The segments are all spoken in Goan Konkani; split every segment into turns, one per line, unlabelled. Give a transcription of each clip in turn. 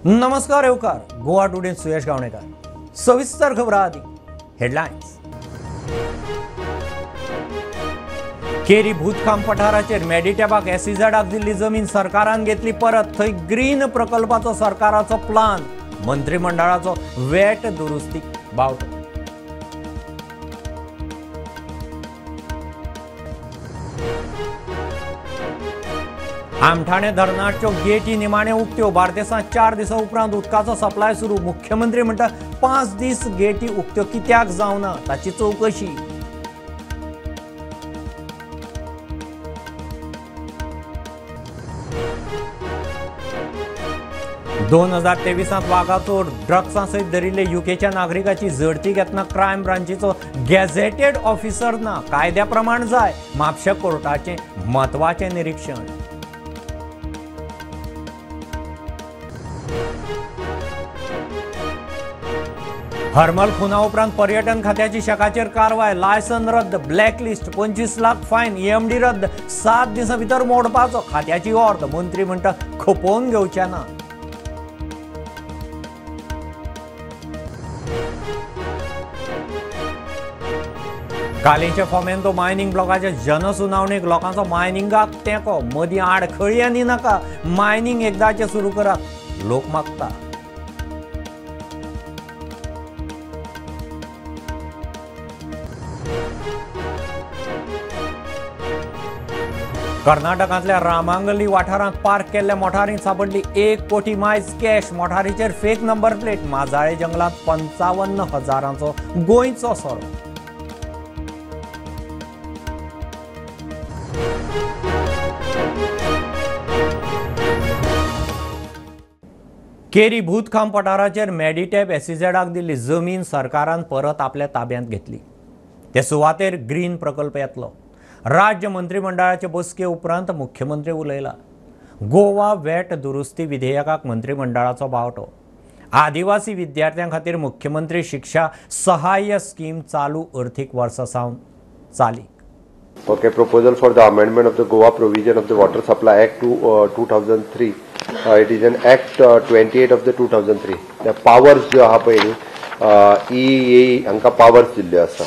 नमस्कार येवकार गोवा टुडे सुयश गावणेकर। सविस्तर खबरां आदी हेडलायन्स। केरी भूतखाम पठाराचेर मेडिटॅबाक एसईझेडाक दिल्ली जमीन सरकारान घेतली परत। थंय ग्रीन प्रकल्पाचो सरकाराचो प्लान, मंत्रिमंडळाचो वेट दुरुस्ती बावटो। आमठाणे धरणाच्यो गेटी निमाणे उक्त्यो। बार्देसांत 4 दिसां उपरांत उदकाचो सप्लाय सुरू। मुख्यमंत्री म्हणटा 5 दीस गेटी उक्त्यो कित्याक जावना ताची चवकशी। दोन 2023 वागातोर ड्रग्सां सयत धरिल्ले युकेच्या नागरिकाची झडती घेतना क्रायम ब्रांचीचो गॅझेटेड ऑफिसर ना, कायद्या प्रमाण जाय। म्हापशें कोर्टाचें म्हत्वाचें निरिक्षण। हरमल खुना उपरांत पर्यटन खात्याची शकाचेर कारवाय। लायसन रद्द, ब्लॅकलिस्ट, 25 लाख फायन, ईएमडी रद्द, 7 दिसां भितर मोडपाचो खात्याची ऑर्द। मंत्री म्हणटा खपोवन घेवचे ना। कालीचे फोमेंतो मायनिंग ब्लॉकाच्या जनसुनावणेक लोकांचो मायनिंगाक तेंको। मदीं आडखळी आनी नाका, मायनिंग एकदाचें सुरू करात, लोक मागता। कर्नाटकांतल्या रामांगली वाठारांत पार्क केल्ल्या मोटारींत सापडली 1 कोटी मायज कॅश। मोटारीचेर फेक नंबर प्लेट। माजाळे जंगलांत 55,000 गोंयचो सोरो। केरी भूतखाम पठाराचेर मेडिटॅब एसईझेडाक दिल्ली जमीन सरकारान परत आपल्या ताब्यांत घेतली। ते सुवातेर ग्रीन प्रकल्प येतलो। राज्य मंत्रिमंडळाचे बसके उपरांत मुख्यमंत्री उलयला। गोवा वेट दुरुस्ती विधेयकाक मंत्रिमंडळाचो बावटो। आदिवासी विद्यार्थ्यां खातीर मुख्यमंत्री शिक्षा सहाय्य स्कीम चालू अर्थीक वर्सा सावन चालीक।
Okay, proposal for the amendment of the Goa provision of the Water Supply Act 2003. It is an Act 28 of the 2003. The powers ज्यो आहा पळय न्ही, ई हांकां पावर्स दिल्ल्यो आसा।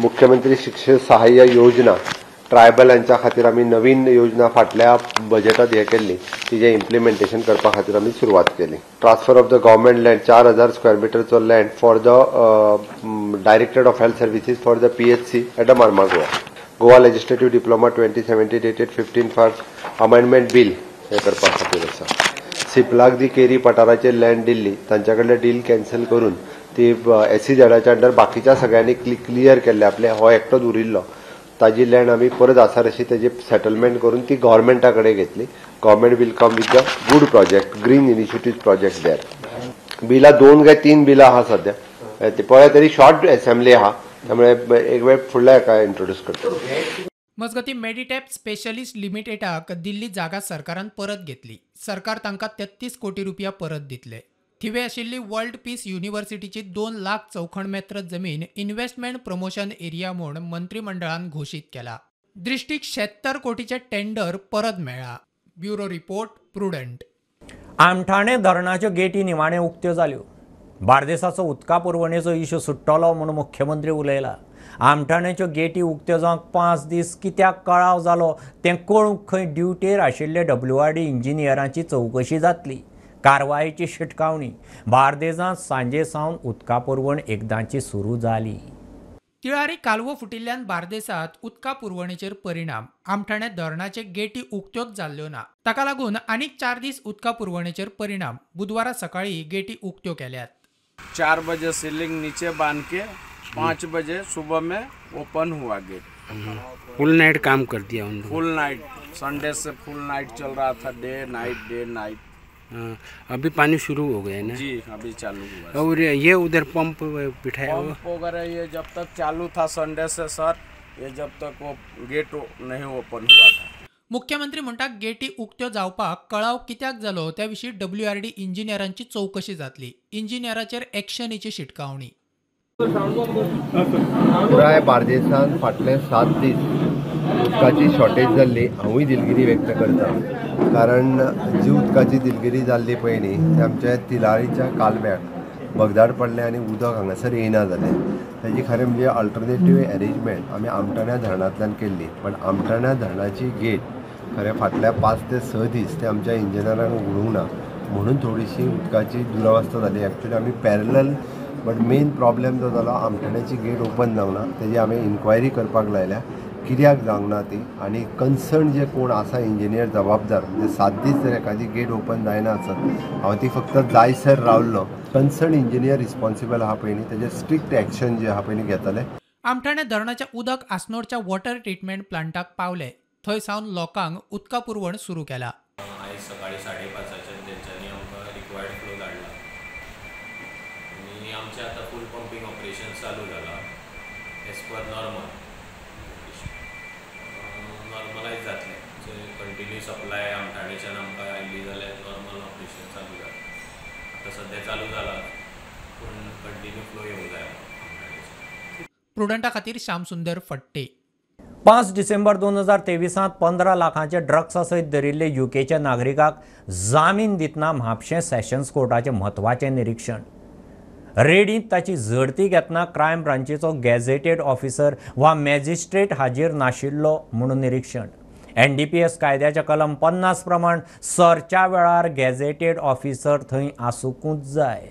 मुख्यमंत्री शिक्षण सहाय्य योजना ट्रायबलांच्या खातीर आमी नवीन योजना फाटल्या बजेटात हे केल्ली, तिजें इम्प्लिमेंटेशन करपा खातीर आमी सुरवात केली। Transfer of the government land 4000 square मिटरचो land for the directorate of health services for the PHC at a Marmagoa. Goa legislative diploma 2017 dated 15/5 amendment bill हे करपा खातीर आसा। सिपलाक जी केरी पठाराचेर लँड दिल्ली तांच्या कडले डील कॅन्सल करून ती एसईझेडाच्या अंडर बाकीच्या सगळ्यांनी क्लियर केल्ले, आपले हो एकटोच उरिल्लो ताजी लँड आमी परत आसा अशी तेजी सेटलमेंट करून ती गव्हर्मेंटा कडेन घेतली। Government will come with the good project, green initiative project there. बिलां 2 काय 3 बिलां आहा सद्या, पळय तरी शॉर्ट एसेंब्ली आहा, त्यामुळे एक वेळ फुडल्या एका इंट्रोड्यूस करतो।
मजगती मेडिटॅब स्पेशलिस्ट लिमिटेडाक दिल्ली जागा सरकारान परत घेतली। सरकार तांकां 33 कोटी रुपया परत दितले। थिवे आशिल्ली वर्ल्ड पीस युनिव्हर्सिटीची 2 लाख चौखण मेत्र जमीन इन्व्हेस्टमेंट प्रमोशन एरिया म्हूण मंत्रिमंडळान घोशीत केला। दृश्टीक 76 कोटीचे टेंडर परत मेळ्ळा। Bureau report, Prudent.
Amthane धरणाच्यो गेटी निमाणे उक्त्यो जाल्यो। बार्देसाचो उदका पुरवणेचो इश्यू सुट्टलो म्हूण मुख्यमंत्री उलयला। आमठाण्याच्यो गेटी उक्त्यो जावंक 5 दीस कित्याक कळाव जालो तें कळूंक खंय ड्युटेर आशिल्ले WRD इंजिनियरांची चवकशी जातली। कारवायेची शिटकावणी। बार्देसांत सांजे सावन उदका पुरवण एकदांची सुरू जाली।
तिळारी कालवो फुटिल्ल्यान बार्देसांत उदका पुरवणेचेर परिणाम। आमठाणे धरणाचे गेटी उक्त्योच जाल्ल्यो ना, ताका लागून आनीक 4 दीस उदका पुरवणेचेर परिणाम। बुधवारा सकाळी गेटी उक्त्यो केल्यात।
4 बजे सीलिंग नीचे बांध के 5 बजे सुबह में ओपन हुआ गेट।
फुल नाइट काम कर दिया उन्होंने।
फुल नाइट, संडे से फुल नाइट चल रहा था, डे नाइट डे नाइट।
अभी पानी शुरू हो गया ना?
जी, अभी चालू हुआ।
और ये उधर पंप बिठाया हुआ?
पंप वगैरह ये जब तक चालू था संडे से सर, ये जब तक वो गेट नहीं ओपन हुआ था।
मुख्यमंत्री म्हणटा गेटी उक्त्यो जावपाक कळाव कित्याक जालो त्या विशीं WRD इंजिनियरांची चवकशी जातली। इंजिनियराचेर एक्शनीची शिटकावणी।
पुराय बार्देसांत फाटले 7 दीस उदकाची शॉर्टेज जाल्ली हांवूय दिलगिरी व्यक्त करता, कारण जी उदकाची दिलगिरी जाल्ली पळय न्ही ती आमच्या तिलारीच्या कालव्याक बगदाड पडलें आनी उदक हांगासर येयना जालें. ताजी खरें म्हणजे अल्टरनेटीव एरेंजमेंट आमी आमठाण्या धरणांतल्यान केल्ली, पण आमठाण्या धरणाची गेट खरें फाटल्या 5 ते 6 दीस ते आमच्या इंजिनियरांक उगडूंक ना, म्हणून थोडीशी उदकाची दुरावस्था जाली. एक्चुअली आमी पॅरलल बट मेन प्रॉब्लेम जो जालो आमठाण्याची गेट ओपन जावंक ना, तेजी आमी इन्क्वायरी करपाक लायल्या कित्याक जावंक ना ती, आनी कन्सर्न जे कोण आसा इंजिनियर जबाबदार, म्हणजे 7 दीस जर एखादी गेट ओपन जायना आसत हांव ती फक्त जायसर रावल्लो, कन्सर्न इंजिनियर रिस्पॉन्सिबल आहा पळय न्ही तेजेर स्ट्रिक्ट एक्शन जे आहा पळय न्ही घेतले.
आमठाणे धरणाचें उदक आसनोडच्या वॉटर ट्रिटमेंट प्लांटाक पावले, थंय सावन लोकांक उदका पुरवण सुरू केला.
आयज सकाळी 5:30 तेंच्यांनी आमकां रिक्वायर्ड फ्लो धाडला आनी आमचें आतां फूल पंपींग ऑपरेशन चालू जाला एज पर नॉर्मल. नॉर्मलायज जातलें, कंटिन्यू सप्लाय आमठाणेच्यान आमकां आयली जाल्यार नॉर्मल ऑपरेशन चालू जाता. आतां सद्या चालू जाला पूण कंटिन्यू फ्लो येवंक जाय आमठाणेच्यान.
प्रुडंटा खातीर श्यामसुंदर फट्टे.
5 डिसेंबर 2023 15 लाखांचे ड्रग्सा सयत धरिल्ले युकेच्या नागरिकाक जामीन दितना म्हापशें सेशन्स कोर्टाचें म्हत्वाचें निरीक्षण. रेडींत ताची झडती घेतना क्रायम ब्रांचीचो गॅझेटेड ऑफिसर वा मॅजिस्ट्रेट हाजीर नाशिल्लो म्हणून निरीक्षण. NDPS कायद्याच्या कलम 50 प्रमाण सरच्या वेळार गॅझेटेड ऑफिसर थंय आसूंकूच जाय.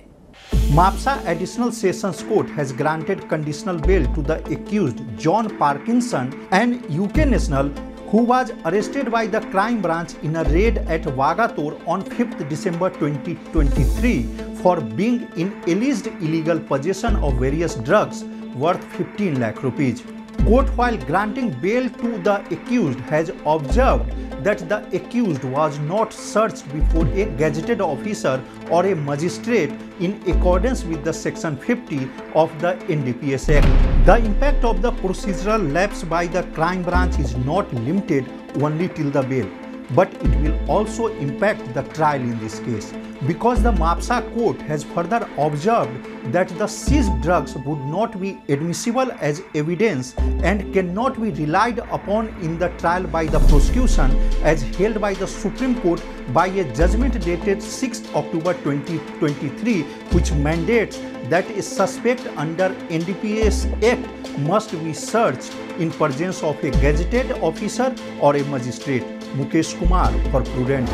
Mapsa Additional Sessions Court has granted conditional bail to the accused John Parkinson, an UK national who was arrested by the crime branch in a raid at Vagator on 5th December 2023 for being in alleged illegal possession of various drugs worth 15 lakh rupees. Court, while granting bail to the accused, has observed that the accused was not searched before a gazetted officer or a magistrate in accordance with the section 50 of the NDPS Act. The impact of the procedural lapse by the crime branch is not limited only till the bail, but it will also impact the trial in this case, because the Mapsa court has further observed that the seized drugs would not be admissible as evidence and cannot be relied upon in the trial by the prosecution as held by the Supreme Court by a judgment dated 6th October 2023, which mandates that a suspect under NDPS Act must be searched in presence of a gazetted officer or a magistrate. Mukesh Kumar for Prudent.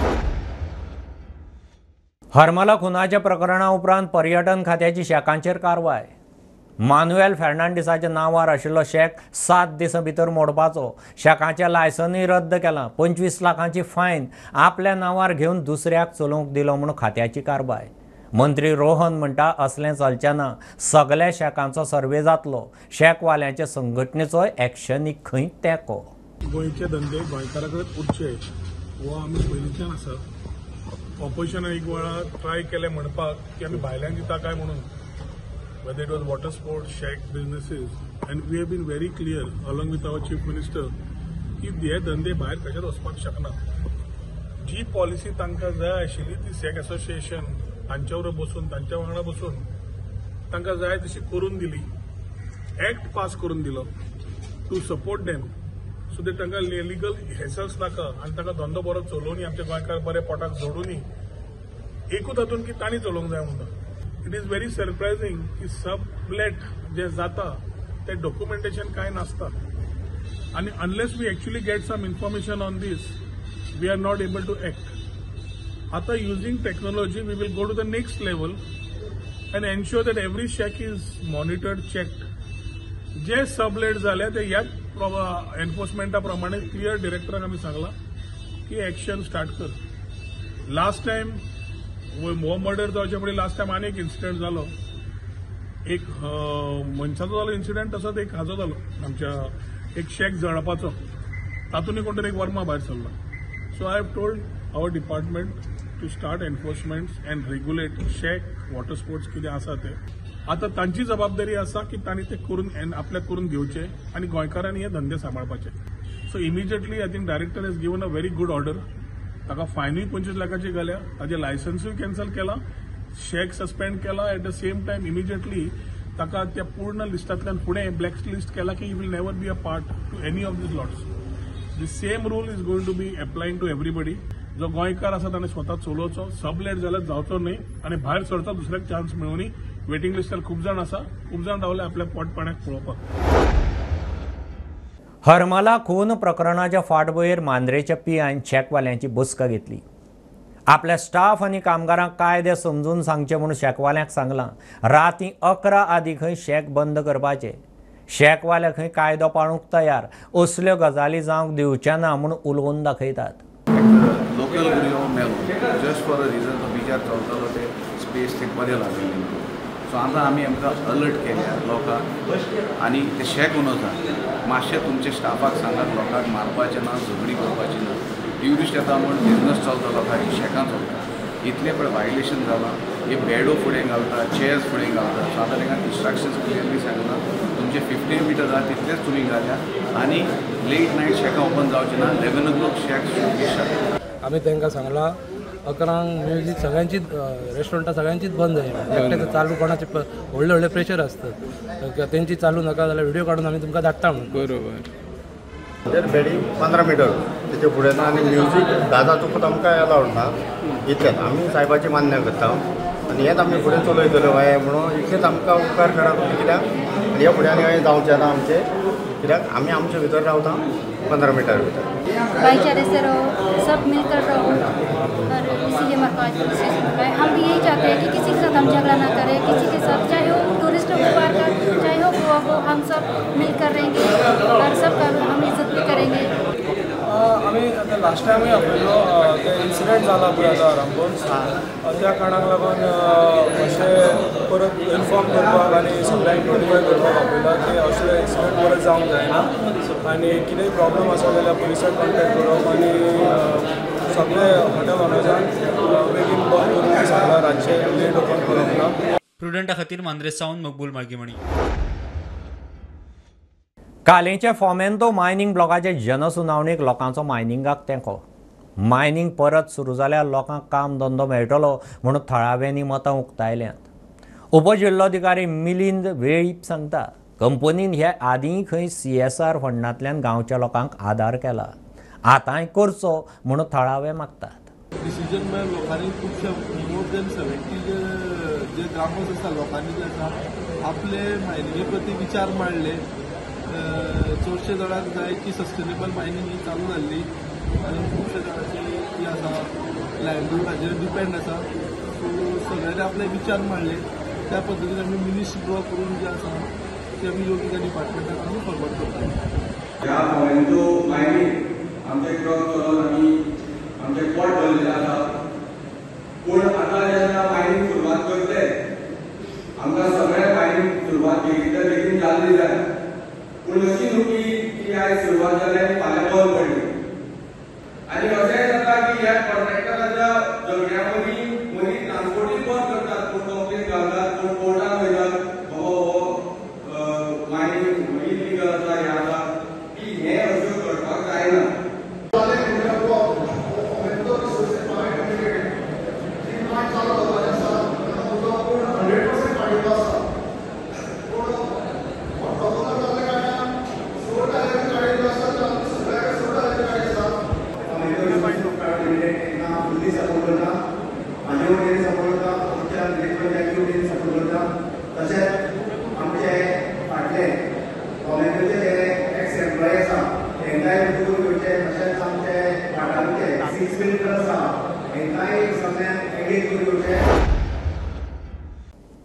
Harmala खुनाच्या प्रकरणा उपरांत पर्यटन खात्याची शॅकांचेर कारवाय. मानुएल फेर्नांडीसाच्या नांवार आशिल्लो शॅक 7 दिसां भितर मोडपाचो. शॅकाचें लायसनूय रद्द केलां. 25 लाखांची फायन आपल्या नांवार घेवन दुसऱ्याक चलोवंक दिलो म्हूण खात्याची कारवाय. मंत्री रोहन म्हणटा असलें चलचें ना, सगल्या शॅकांचो सर्वे जातलो. शॅकवाल्यांचे संघटनेचोय एक्शनीक खंय तेंको.
गोंयचे धंदे गोंयकारा कडेन उरचे हो आमी पयलींच्यान आसा. ऑपोजिशनान एक वेळा ट्राय केलें म्हणपाक की आमी भायल्यान दिता काय म्हणून, whether it was water sports, shack businesses, and we have been very clear along with our chief minister की हे धंदे भायर कशेच वचपाक शकना. जी पॉलिसी तांकां जाय आशिल्ली ती शॅक एसोसिएशन तांच्या बरोबर बसून, तांच्या वांगडा बसून तांकां जाय तशी करून दिली, एक्ट पास करून दिलो टू सपोर्ट देम, सो ते तांकां लिगल हेसल्स नाका आनी तांकां धंदो बरो चलोवनी, आमचे गोंयकार बरे पोटाक जोडुनी, एकूच हातून की तांणी चलोवंक जाय म्हणटा. It is very surprising की सबलेट जे जाता ते डॉक्युमेंटेशन कांय नासता आनी unless we actually get some information on this we are not able to act. आतां using technology we will go to the next level and ensure that every shack is monitored, checked. J sublet जाले ते ह्याच एनफोर्समेंटा प्रमाणे क्लियर डिरेक्टराक आमी सांगलां की एक्शन स्टार्ट कर. लास्ट टायम हो मर्डर जावचे पयलीं लास्ट टायम आनी एक इन्सिडंट जालो, एक मनशाचो जालो इन्सिडंट, तसोच एक हाजो जालो आमच्या एक शॅक जळपाचो, तातूंतय कोण तरी एक वर्मा भायर सरलो. So I have told our department to start enforcement and regulate shack, water sports कितें आसा ते. आतां तांची जबाबदारी आसा की तांणी ते करून आपल्याक करून घेवचे आनी गोंयकारांनी हे धंदे सांबाळपाचे. So immediately I think director has given a very good order. ताका फायनूय 25 लाखाची घाल्या, ताजें लायसन्सूय कॅन्सल केलां, शॅक सस्पेंड केला, at the same time immediately ताका त्या पूर्ण लिस्टांतल्यान फुडें ब्लॅक लिस्ट केला की he will never be a part to any of these lots. The same rule is going to be applying to everybody. जो गोंयकार आसा ताणें स्वता चलोवचो, सबलेट जाल्यार जावचो न्हय आनी भायर सरचो, दुसऱ्याक चान्स मेळुनी. वेटिंग लिस्टार खूब जाण आसा, खूब जाण रावले आपल्या पोट पाण्याक पळोवपाक.
हरमला खून प्रकरणाच्या फाटभुंयेर मांद्रेच्या पीआयन शॅकवाल्यांची बसका घेतली. आपल्या स्टाफ आनी कामगारांक कायदे समजून सांगचे म्हूण शॅकवाल्यांक सांगलां. राती 11 आदी खंय शॅक बंद करपाचे. शॅकवाले खंय कायदो पाळूंक तयार, असल्यो गजाली जावंक दिवचे ना म्हूण उलोवन दाखयतात.
लोकल गुन्यांव मेलो जस्ट फॉर अ रिजन, तो बिचार चलतालो ते स्पेस ते बरें लागलें. सो आतां आमी आमकां अलर्ट केल्या लोकांक आनी ते शॅक ओनर्सांक मातशें तुमच्या स्टाफाक सांगात लोकांक मारपाचें ना, झगडी करपाची ना. ट्युरिस्ट येता म्हूण बिजनस चलता, लोकांची शॅकां चलता. इतलें पळय वायलेशन जालां, हे बेडो फुडें घालता, चेयर्स फुडें घालता. सो आतां तांकां इन्स्ट्रक्शन्स क्लियरली सांगलां, तुमचे 15 मिटर आहा तितलेच तुमी घाल्या आनी लेट नायट शॅकां ओपन जावचें ना. 11 o'clock shack should be shut.
आमी तांकां सांगलां 11 म्युजीक सगळ्यांचीच रेस्टॉरंटां सगळ्यांचीच बंद जाय. एकटें चालू कोणाचे व्हडले व्हडले प्रेशर आसतात, तेंची चालू नाका जाल्यार व्हिडिओ काडून आमी तुमकां धाडटा म्हणून.
बरोबर. बेडी 15 मिटर तेचे फुडें ना आनी म्युजीक 10 तुका आमकां अलावड ना. इतलेंच आमी सायबाची मान्य करता आनी हेंच आमी फुडें चलयतले हें म्हणून इतलेंच आमकां उपकार करा तुमी. कित्याक आनी ह्या फुडें आनी जावचें ना आमचें, कित्याक आमी आमचे भितर रावता 15 मिटर भितर.
भाईचारे से रहो, सब मिलकर रहो, और इसीलिए हमारे को आज पुलिस स्टेशन बुलाए. हम भी यही चाहते हैं कि किसी के साथ हम झगड़ा ना करें, किसी के साथ, चाहे वो टूरिस्ट हो बाहर का, चाहे हो गोवा हो, हम सब मिलकर रहेंगे और सब हम इज्जत भी करेंगे.
आमी आतां लास्ट टायमूय आपयलो ते इन्सिडंट जाला पळय आतां आरांबोल, त्या कारणाक लागून अशें परत इन्फॉर्म करपाक आनी सगळ्यांक नोटिफाय करपाक आपयला की असले इन्सिडंट परत जावंक जायना आनी कितेंय प्रॉब्लम आसा जाल्यार पुलिसाक कॉन्टेक्ट करप आनी सगळे हॉटेल ओनर्सांक बेगीन बंद करून सांगलां, रातचें लेट ओपन करप ना.
प्रुडंटा खातीर मांद्रे सावन मकबूल माळगीमणी.
कालेच्या फॉमेंतो मायनिंग ब्लॉकाचे जनसुनावणेक लोकांचो मायनिंगाक तेंको. मायनिंग परत सुरू जाल्यार लोकांक काम धंदो मेळटलो म्हणून थळाव्यांनी मतां उक्तायल्यांत. उपजिल्लोधिकारी मिलिंद वेळीप सांगता, कंपनीन हे आदीं खंय CSR फंडांतल्यान गांवच्या लोकांक आदार केला, आतांय करचो म्हणून थळावे मागतात.
डिसिजन म्हळ्यार लोकांनी खुबशे मोर दॅन 70 जे ग्रामस्थ आसा लोकांनी जे आसा आपले मायनिंगे प्रती विचार मांडले. चडशे जाणांक जाय की सस्टेनेबल मायनिंग ही चालू जाल्ली आनी खुबशे जाणांची ही आसा लायवलीहुडाचेर डिपेंड आसा. सो सगळ्यांनी आपले विचार मांडले, त्या पद्दतीन आमी मिनिस्ट ड्रॉ करून जे आसा ते आमी योग्य त्या डिपार्टमेंटाक आमी फॉरवर्ड करता.
ह्या मोमेंटो मायनिंग आमचे ट्रक चलोवन आमी आमचें पोट भरलेलें आसा, पूण आतां जेन्ना मायनिंग सुरवात करतले आमकां सगळें मायनिंग सुरवात बेगीन बेगीन जाल्ली जाय, पूण अशी न्हू की आयज सुरवात जाली आनी फाल्यां बंद पडली. आनी अशेंय जाता की ह्या कॉन्ट्रॅक्टराच्या झगड्या मदीं मदीं ट्रान्सपोर्टूय बंद करतात, कोण कंप्लेन घालतात, कोण कोर्टान वयतात, बाबा हो मायनिंग इलिगल आसा, हें आसा, की हें अश्यो घडपाक जायना.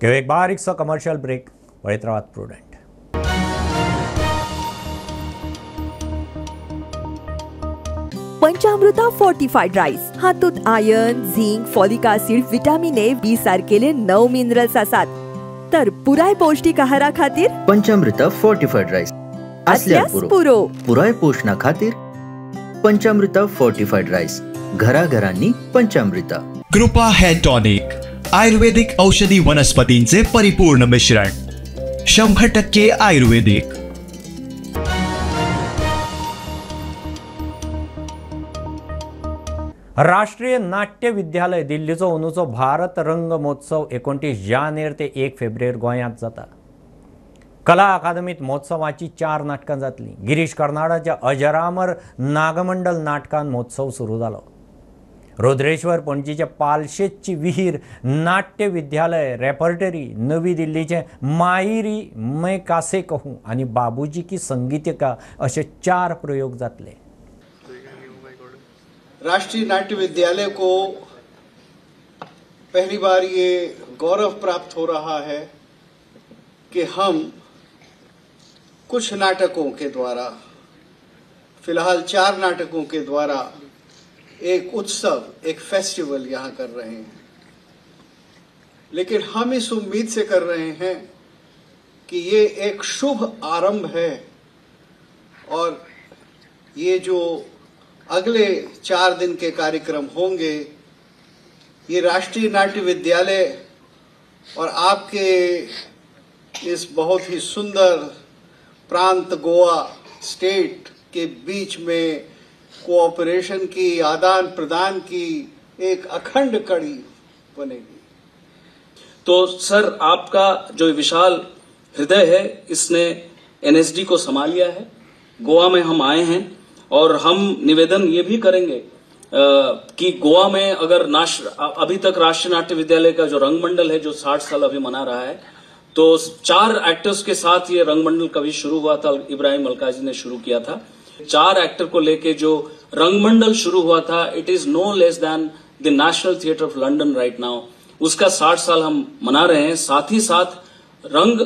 एक बारीकसो कमर्शियल ब्रेक. पळयत रावात प्रुडंट.
पंचामृता फोर्टिफाईड राईस हातूंत iron, zinc, folic acid, vitamin A, B सारकेले 9 मिनरल्स आसात. तर पुराय पौष्टिक आहारा खातीर
पंचामृता फोर्टिफाईड राईस असल्यार पुरो. पुराय पोषणा खातीर पंचामृता फोर्टिफाईड राईस, घराघरांनी पंचामृता.
कृपा हेअर टॉनिक, आयुर्वेदिक औषधी वनस्पतींचे परिपूर्ण मिश्रण, 100% आयुर्वेदिक.
राष्ट्रीय नाट्य विद्यालय दिल्लीचो अंदूचो भारत रंग महोत्सव 29 जानेर ते 1 फेब्रुवारी गोंयांत जाता. कला अकादमीत महोत्सवाची 4 नाटकां जातली. गिरीश कर्नाडाच्या अजरामर नागमंडल नाटकान महोत्सव सुरू जालो. रोद्रेश्वर पणजीच्या पालशेतची विहीर नाट्य विद्यालय रेपर्टरी, नवी दिल्लीचे माईरी मैं कासे कहूँ आनी बाबूजी की संगीतिका असे 4 प्रयोग जातले.
राष्ट्रीय नाट्य विद्यालय को पहली बार ये गौरव प्राप्त हो रहा है कि हम कुछ नाटकों के द्वारा, फिलहाल 4 नाटकों के द्वारा एक उत्सव, एक फेस्टिवल यहाँ कर रहे हैं। लेकिन हम इस उम्मीद से कर रहे हैं कि ये एक शुभ आरंभ है और ये जो अगले 4 दिन के कार्यक्रम होंगे, ये राष्ट्रीय नाट्य विद्यालय और आपके इस बहुत ही सुंदर प्रांत गोवा स्टेट के बीच में कोऑपरेशन की, आदान प्रदान की एक अखंड कड़ी बनेगी।
तो सर, आपका जो विशाल हृदय है, इसने एनएसडी को संभाल लिया है। गोवा में हम आए हैं और हम निवेदन ये भी करेंगे कि गोवा में अगर अभी तक राष्ट्रीय नाट्य विद्यालय का जो रंगमंडल है, जो 60 साल अभी मना रहा है, तो 4 एक्टर्स के साथ ये रंगमंडल कभी शुरू हुआ था, इब्राहिम अलकाजी ने शुरू किया था। 4 एक्टर को लेके जो रंगमंडल शुरू हुआ था, it is no less than the National Theatre of London right now. उसका 60 साल हम मना रहे हैं। साथ ही साथ रंग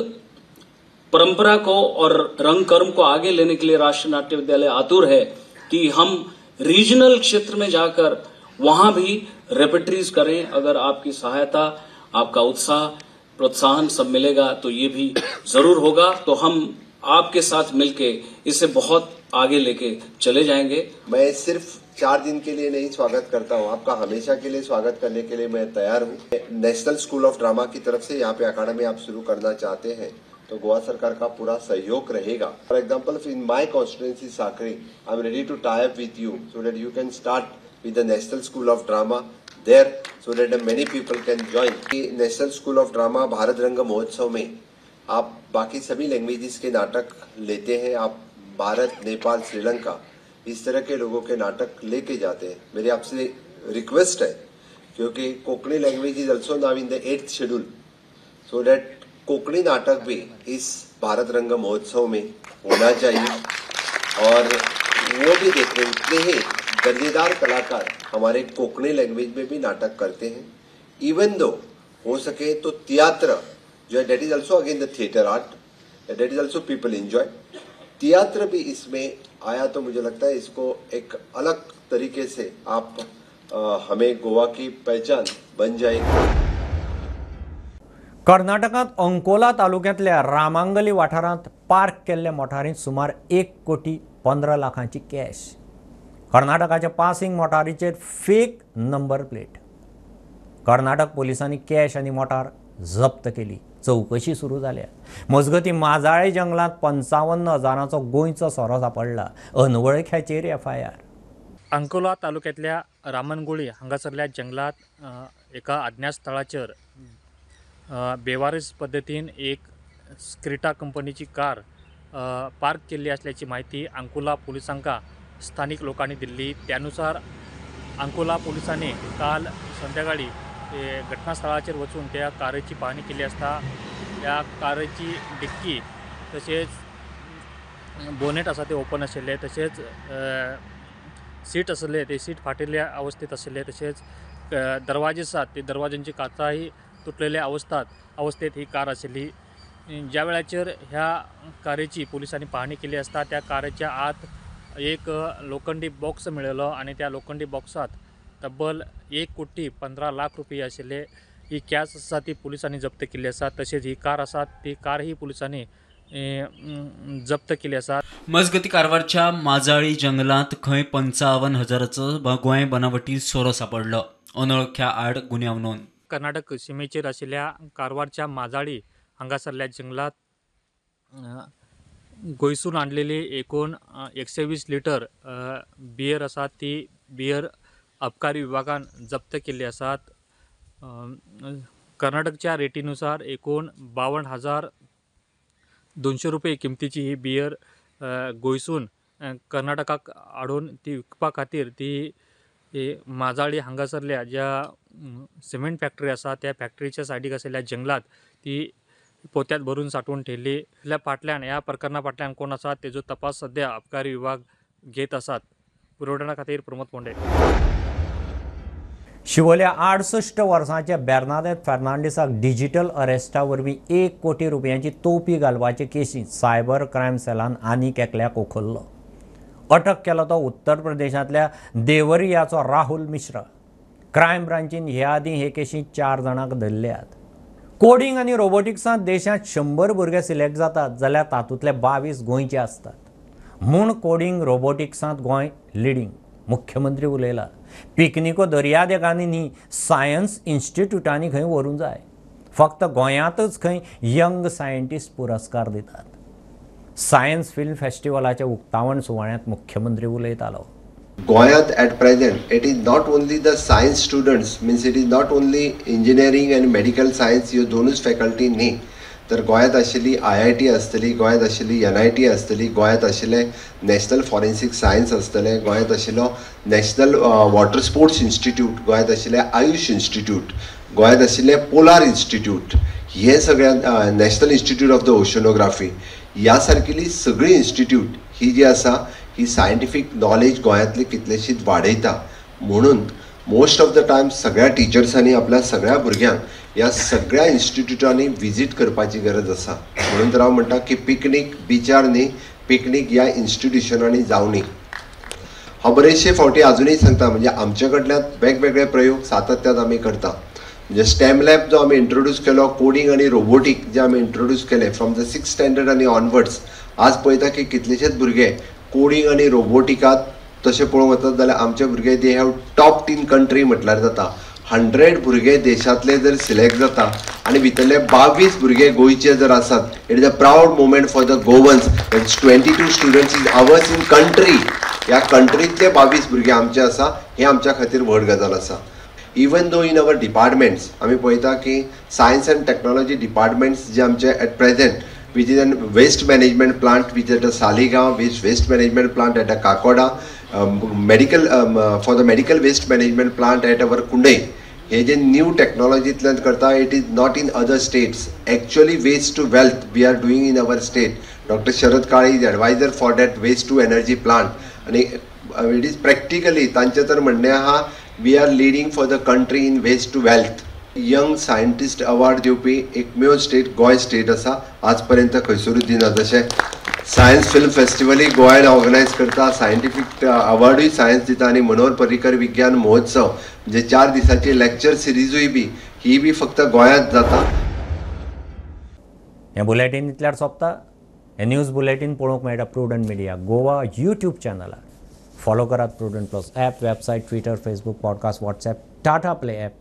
परंपरा को और रंग कर्म को आगे लेने के लिए राष्ट्रीय नाट्य विद्यालय आतुर है कि हम रीजनल क्षेत्र में जाकर वहां भी रेपर्टरीज करें। अगर आपकी सहायता, आपका उत्साह, प्रोत्साहन सब मिलेगा तो ये भी जरूर होगा। तो हम आपके साथ मिलके इसे बहुत आगे लेके चले जाएंगे।
मैं सिर्फ 4 दिन के लिए नहीं स्वागत करता हूं, आपका हमेशा के लिए स्वागत करने के लिए मैं तैयार हूं। नेशनल स्कूल ऑफ ड्रामा की तरफ से यहाँ पे अकादमी आप शुरू करना चाहते हैं तो गोवा सरकार का पूरा सहयोग रहेगा। For example, in my constituency Sanquelim, I am ready to tie up with you so that you can start with the National School of Drama there so that many people can join. National School of Drama Bharat Rang Mahotsav में आप बाकी सभी लैंग्वेजेस के नाटक लेते हैं। आप भारत, नेपाल, श्रीलंका इस तरह के लोगों के नाटक लेके जाते हैं। मेरी आपसे रिक्वेस्ट है, क्योंकि Konkani language is also now in the 8th schedule, so that Konkani नाटक भी इस भारत रंग महोत्सव में होना चाहिए और वो भी देख रहे उतने ही दर्जेदार कलाकार हमारे कोंकणी लैंग्वेज में भी नाटक करते हैं। इवन दो हो सके तो तियात्र जो है, that is also again the theatre art, that is also people enjoy. तियात्र भी इसमें आया तो मुझे लगता है इसको एक अलग तरीके से आप हमें गोवा की पहचान बन जाएगी।
कर्नाटकांत अंकोला तालुक्यांतल्या रामांगली वाठारांत पार्क केल्ल्या मोटारींत सुमार 1,15,00,000 कॅश. कर्नाटकाच्या पासिंग मोटारीचेर फेक नंबर प्लेट. कर्नाटक पोलिसांनी कॅश आनी मोटार जप्त केली. चवकशी सुरू जाल्या. मजगतीं माजाळे जंगलांत 55,000चो गोंयचो सोरो सांपडला. अनवळख्याचेर एफआयआर.
अंकोला तालुक्यांतल्या रामनगोळी हांगासरल्या जंगलांत एका अज्ञात स्थळाचेर बेवारीस पद्दतीन एक स्क्रिटा कंपनीची कार पार्क केल्ली असल्याची माहिती अंकोला पोलिसांका स्थानिक लोकांनी दिल्ली. त्यानुसार अंकोला पोलिसांनी काल संध्याकाळी घटनास्थळाचेर वचून त्या कारेची पाहणी केली असता त्या कारेची डिक्की तशेंच बोनेट आसा ते ओपन आशिल्लें, तशेंच सीट आसले ते सीट फाटिल्ल्या अवस्थेत आशिल्लें, तशेंच दरवाजे आसात ते दरवाज्यांची काचाही तुटलेल्या अवस्थेत ही कार आशिल्ली. ज्या वेळाचेर ह्या कारेची पोलिसांनी पाहणी केली असता त्या कारेच्या आत एक लोखंडी बॉक्स मेळिल्लो आनी त्या लोखंडी बॉक्सांत तब्बल 1,15,00,000 रुपये आशिल्ले. ही कॅश आसा ती पोलिसांनी जप्त केल्ली आसा. तशेंच ही कार आसा ती कारही पोलिसांनी जप्त केली आसा.
मजगती कारवारच्या माजाळी जंगलांत खंय 55,000चो गोंय बनावटी सोरो सांपडलो. अनोळख्या आड गुन्यांव नोंद.
कर्नाटक शिमेचेर आशिल्ल्या कारवारच्या माजाळी हांगासरल्या जंगलांत गोंयसून हाडलेली एकूण 120 लिटर बियर आसा ती बियर अबकारी विभागान जप्त केल्ली आसात. कर्नाटकच्या रेटीनुसार एकूण 52,000 200 रुपये किमतीची ही बियर गोंयसून कर्नाटकाक हाडून ती विकपा खातीर ती माजाळी हांगासरल्या ज्या सिमेंट फॅक्टरी आसा त्या फॅक्टरीच्या सायडीक आशिल्ल्या जंगलात ती पोत्यात भरून साठवून ठेवली. ह्या फाटल्यान ह्या प्रकरणा फाटल्यान कोण आसा तेजो तपास सध्या अबकारी विभाग घेत आसात. पुरवठा खातीर प्रमोद पोंडे.
शिवोल्या 68 वर्सांच्या बेर्नादेत फेर्नांडीसाक डिजिटल अरेस्टा वरवीं 1 कोटी रुपयांची तोपी घालपाचे केशींत सायबर क्रायम सेलान आनीक एकल्याक उखल्लो. अटक केलो तो उत्तर प्रदेशांतल्या देवरियाचो राहुल मिश्रा. क्रायम ब्रांचीन हे आदीं हे केशींत 4 जाणांक धरल्यात. कोडिंग आनी रोबोटिक्सांत देशांत 100 भुरगे सिलेक्ट जातात जाल्यार तातूंतले 22 गोंयचे आसतात. म्हूण कोडिंग रोबोटिक्सांत गोंय लिडींग. मुख्यमंत्री उलयला. पिकनिको दर्यादेगांनी न्ही सायन्स इन्स्टिट्यूटांनी खंय व्हरूंक जाय. फक्त गोंयांतच खंय यंग सायंटिस्ट पुरस्कार दितात. सायन्स फिल्म फेस्टिवलाच्या उक्तावण सुवाळ्यांत मुख्यमंत्री उलयतालो.
गोंयांत at present it is not only the science students, means it is not only engineering and medical science ह्यो दोनूच फॅकल्टी न्ही, तर गोंयांत आशिल्ली IIT आसतली, गोंयांत आशिल्ली NIT आसतली, गोंयांत आशिल्लें नॅशनल फॉरेन्सीक सायन्स आसतलें, गोंयांत आशिल्लो नॅशनल वॉटर स्पोर्ट्स इन्स्टिट्यूट, गोंयांत आशिल्लें आयुष इन्स्टिट्यूट, गोंयांत आशिल्लें पोलार इन्स्टिट्यूट, हे सगळ्या national institute of the oceanography ह्या सारकेली सगळी इन्स्टिट्यूट ही जी आसा ही सायंटिफीक नॉलेज गोंयांतली कितलेशीच वाडयता. म्हणून मोस्ट ऑफ the time सगळ्या टिचर्सांनी आपल्या सगळ्या भुरग्यांक ह्या सगळ्या इन्स्टिट्यूटांनी विजीट करपाची गरज आसा. म्हणून तर हांव म्हणटा की पिकनीक बिचार न्ही, पिकनीक ह्या इन्स्टिट्युशनांनी जावनी. हांव बरेचशे फावटी आजुनूय सांगता, म्हणजे आमचे कडल्यान वेगवेगळे प्रयोग सातत्यान आमी करता. म्हणजे स्टेम लॅब जो आमी इंट्रोड्यूस केलो, कोडिंग आनी रोबोटीक जे आमी इंट्रोड्यूस केले फ्रॉम the 6th standard आनी ऑनवर्ड्स, आज पळयता की कितलेशेच भुरगे कोडिंग आनी रोबोटिकात तशें पळोवंक वचत जाल्यार आमचे भुरगे they have top in country म्हटल्यार जाता. 100 भुरगे देशांतले जर सिलेक्ट जाता आनी भितरले 22 भुरगे गोंयचे जर आसात, it is a proud moment for the Goans. 22 students is ours in country. ह्या कंट्रींतले 22 भुरगे आमचे आसा, हें आमच्या खातीर व्हड गजाल आसा. Even though in our departments आमी पळयता की सायन्स अँड टॅक्नॉलॉजी डिपार्टमेंट्स जे आमचे at present which is an waste management plant which at a Saligao, waste management plant at a Kakoda, medical for the medical waste management plant at our Kundai, hey J new टॅक्नॉलॉजींतल्यान करता, it is not in other states. Actually waste to wealth we are doing in our state. Doctor Sharad Kale is adviser for that waste to energy plant आनी it is practically तांचें तर म्हणणें आहा we are leading for the country in waste to wealth. Young scientist award दिवपी एकमेव स्टेट गोंय स्टेट आसा. आज पर्यंत खंयसरूच दिना. जशें सायन्स फिल्म फेस्टिवलूय गोंयान ऑर्गनायज करता, सायंटिफीक अवॉर्डूय सायन्स दिता आनी मनोहर पर्रीकर विज्ञान महोत्सव म्हणजे 4 दिसांची लेक्चर सिरीजूय बी ही बी फक्त गोंयांत जाता.
हें बुलेटीन इतल्यार सोंपता. हें न्यूज बुलेटीन पळोवंक मेळटा प्रुडंट मिडिया गोवा यूट्यूब चॅनलार. फॉलो करात Prudent plus app, website, Twitter, Facebook, podcast, WhatsApp, Tata play app,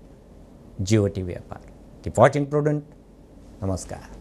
Jio TV ॲपार. Keep watching prudent. नमस्कार.